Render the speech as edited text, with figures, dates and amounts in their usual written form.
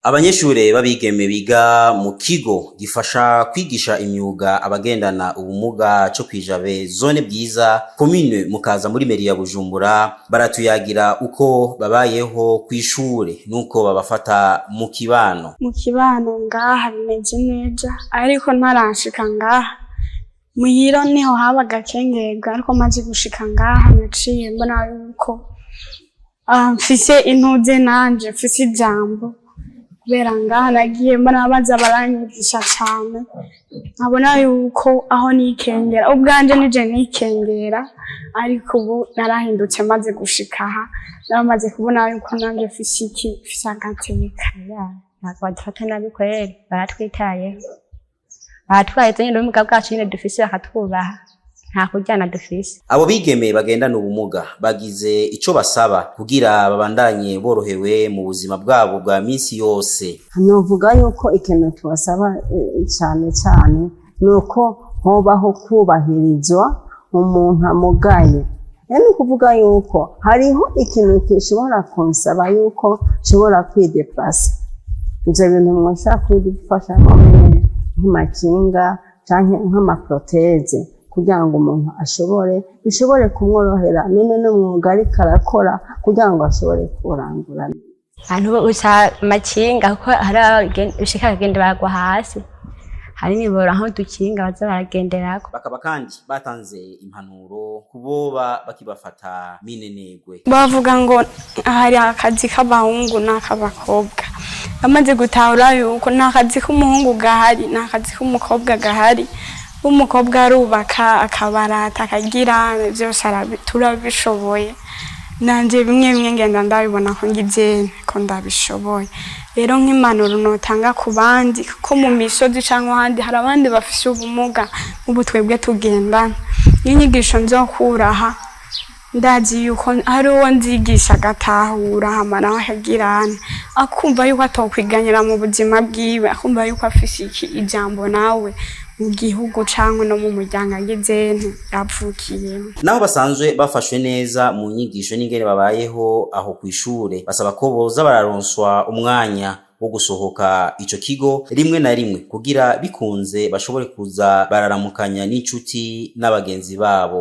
Abanyeshure b'abigeme biga mu kigo gifasha kwigisha imyuga abagendana ubumuga co kw'ijabe, zone Bwiza, komine Mukaza, muri mairie ya Bujumbura, baratuyagira uko babayeho kw'ishure nuko babafata mu kibano. Mu kibano ngaha bimeze neza, ariko ntarashika ngaha muhira niho habaga akengerwa, ariko maze gushika ngaha naciye mbona yuko mfise intuze, nanje mfise ijambo, kubera ngaha nagiye mbona baza baranyigisha cane, nkabona yuko aho nikengera ubwanje nije nikengera, ariko ubu narahindutse. Maze gushika aha naramaze kubona yuko nanje mfise iki, mfise agateka. Ntabwo badufata nabi kweri, baratwitayeho, baratwaye nyine ubumuga bwacu nyine dufise, bakatwubaha, nta kuryana dufise. Abo bigeme bagendana ubumuga bagize ico basaba kugira babandanye borohewe mu buzima bwabo bwa minsi yose. Novuga yuko ikintu tubasaba cane cane ni uko hobaho kubahirizwa umuntu amugaye. Rero ni ukuvuga yuko hariho ikintu gishobora kunsaba yuko nshobora kwideplasa, ivyo bintu mwoshobora kubidufashamo nyene, nk'amakinga canke nk'ama prothèses, kugira ngo umuntu ashobore bishobore kumworohera nyene n'umwuga ariko arakora, kugira ngo ashobore kuwurangura. Abantu uca amakinga, kuko hari abashika bakagenda bagwa hasi, hari imiboro aho dukinga baza baragenderako. Bakaba kandi batanze impanuro kuboba bakibafata minenegwe. Bavuga ngo hari akazi k'abahungu n'ak'abakobwa. Bamaze gutahura yuko nta kazi k'umuhungu gahari, nta kazi k'umukobwa gahari. Umukobwa arubaka, akabarata, akagira byose, turabishoboye. Nanje bimwe bimwe ngenda ndabibona ko ngize ko ndabishoboye. Rero nk'impanuro notanga ku bandi, ko mu misozi cyangwa ahandi hari abandi bafise ubumuga nk'ubu twebwe tugendana, n'inyigisho nzokura aha, ndazi yuko hari uwo nzigisha agatahura, hama nawe akagirana akumva yuko atokwiganyira mu buzima bwiwe, akumva yuko afise iki ijambo nawe mu gihugu canke no mu muryango agize yavukiyemo. Naho basanzwe bafashwe neza mu nyigisho n'ingene babayeho aho kw'ishure, basaba ko boza bararonswa umwanya wo gusohoka ico kigo rimwe na rimwe, kugira bikunze bashobore kuza bararamukanya n'inshuti n'abagenzi babo.